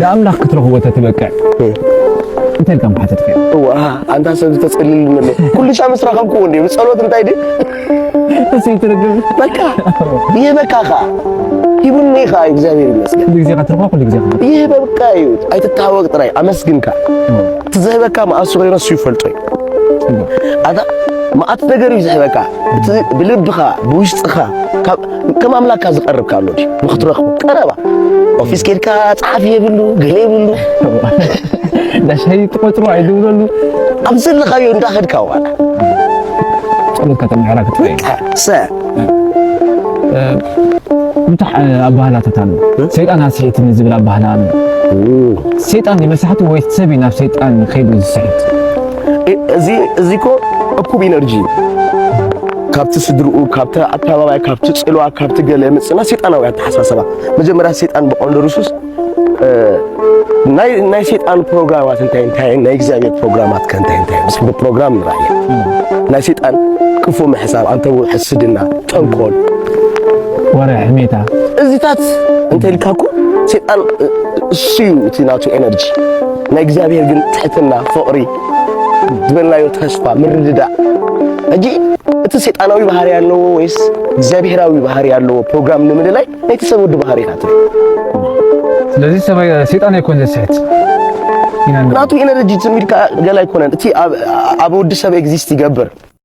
ንኣምላኽ ክትረኽቦ ተትበቅዕ እንታይ ኢልካ ምሓተትካ? እዋ ኣንታ ሰብ ዝተጸልልን ኣሎ ኩሉ ሻ ምስ ረኸብኩዎ እንዴ ብጸሎት እንታይ ድዩ? እሱ ይትርግም። በቃ ይህበካ ኸዓ ሂቡኒ ኸዓ እግዚኣብሔር ይመስገን። ኩሉ ግዜ ክትረኽቦ ኩሉ ግዜ ክትረኽቦ። ይህበካ እዩ። ኣይትተሃወቅ ጥራይ ኣመስግንካ። እቲ ዝህበካ መኣሱ ኮይኑ እሱ ይፈልጦ እዩ። ኣታ መኣት ነገር እዩ ዝህበካ። እቲ ብልብኻ ብውሽጥኻ ካብ ከም ኣምላክካ ዝቐርብ ኣሎ ድዩ ንክትረኽቦ ቀረባ ኦፊስ ኬድካ ጸሓፊ የብሉ ገለ የብሉ ዳሻይ ትቆጽሩ ኣይድውለሉ። ኣብ ዘለኻዮ እንዳኸድካ ዋላ ጸሎት ከተምዕራ ክትፈይ ሰ ብዙሕ ኣባህላታት ኣሎ። ሰይጣን ኣስሒትኒ ዝብል ኣባህላ ኣሎ። ሰይጣን ይመስሓቱ ወይ ሰብ እዩ ናብ ሰይጣን ከይዱ ዝስሕት? እዚ እዚ እኮ እኩብ ኢነርጂ እዩ። ካብቲ ስድርኡ ካብቲ ኣተባባይ ካብቲ ጽልዋ ካብቲ ገለ የምጽና ሰይጣናዊ ኣተሓሳሰባ። መጀመርያ ሰይጣን ብቐንዱ ርሱስ ናይ ናይ ሰይጣን ፕሮግራማት እንታይ እንታይ ናይ እግዚኣብሔር ፕሮግራማት ከ እንታይ እንታይ ምስ ፕሮግራም ንራእየ ናይ ሰይጣን ክፉ ምሕሳብ ኣንተው ሕስድና ተንኮል ወረ ሕሜታ እዚታት እንተ ኢልካ እኮ ሰይጣን እሱ እዩ እቲ ናቱ ኤነርጂ። ናይ እግዚኣብሔር ግን ትሕትና ፍቕሪ ዝበልናዮ ተስፋ ምርድዳእ። ሕጂ እቲ ሰይጣናዊ ባህሪ ኣለዎ ወይስ እግዚኣብሔራዊ ባህሪ ኣለዎ ፕሮግራም ንምልላይ ናይቲ ሰብ ወዲ ባህሪ ኢና ትብል። ስለዚ ሰይጣን ኣይኮን ዘስሕት ኢና ንብል። ናቱ ኤነርጂ ትም ኢልካ ገላ ኣይኮነን። እቲ ኣብ- ኣብ ወዲ ሰብ ኤግዚስት ይገብር